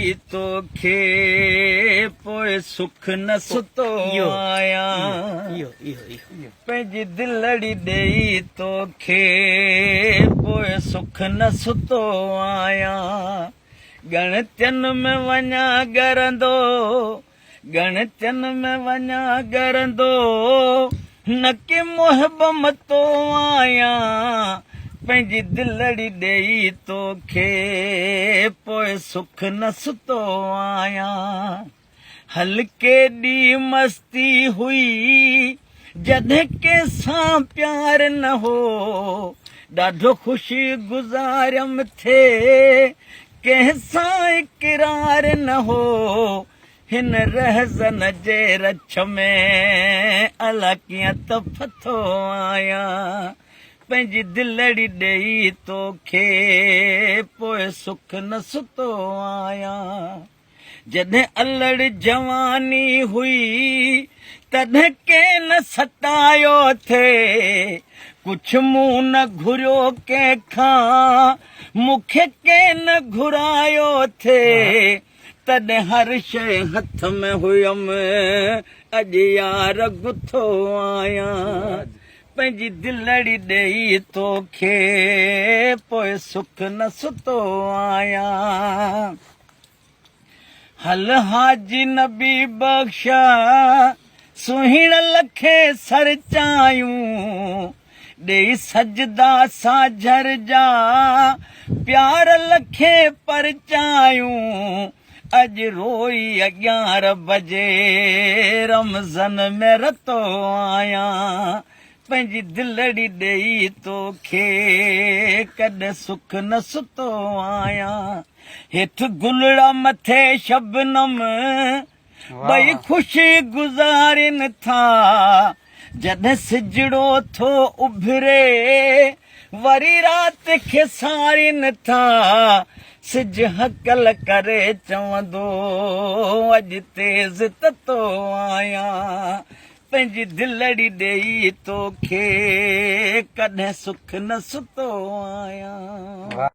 ڏيئي توکي پوء سک نه ستو آهيان. پنهنجي دلڙي ڏيئي توکي پوء سک نه ستو آهيان. ڳڻتين ۾ وڃان ڳرندو، ڳڻتين ۾ وڃان ڳرندو، نه ڪي محب متو آهيان. پنهنجي دلڙي ڏيئي توکي پوء سک نه ستو آهيان. هل ڪيڏي مستي هئي جڏهن ڪنهن سان پيار نه هو، ڏاڍو خوشي گذاريم ٿي ڪنهن سان اقرار نه هو، هن رهزن جي رڇ ۾ الا ڪيئن ته ڦٿو آهيان، پنهنجي دلڙي ڏيئي توکي پوء سک نه ستو آهيان. جڏهن الڙ جواني هئي، تڏهن ڪين ستايو ٿي. ڪجهه مون نه گهريو ڪنهن کان، مون کي ڪين گهرايو ٿي. تڏهن هر شيء هٿ ۾ هيم، اڄ يار گٿو آهيان. پنهنجي دلڙي ڏيئي توکي، پوء سک نه ستو آهيان. هل حاجي نبي بخش سهڻ لکين سرچايون ڏيئي سجدا ساجهر جا پيار لکين پرچايون اڄ روئي اڳيان رب جي رمزن ۾ رتو آهيان پنهنجي دلڙي ڏيئي توکي ڪڏهن سک نه ستو آهيان. هيٺ گلڙا مٿي شبنم ٻئي خوشي گذارين ٿا. جڏهن سجڙو ٿو اڀري وري رات کي سارين ٿا. سج هڪل ڪري چوندو اڄ تيز تتو آهيان. پنهنجي دلڙي ڏيئي توکي ڪڏهن سک نه ستو آهيان.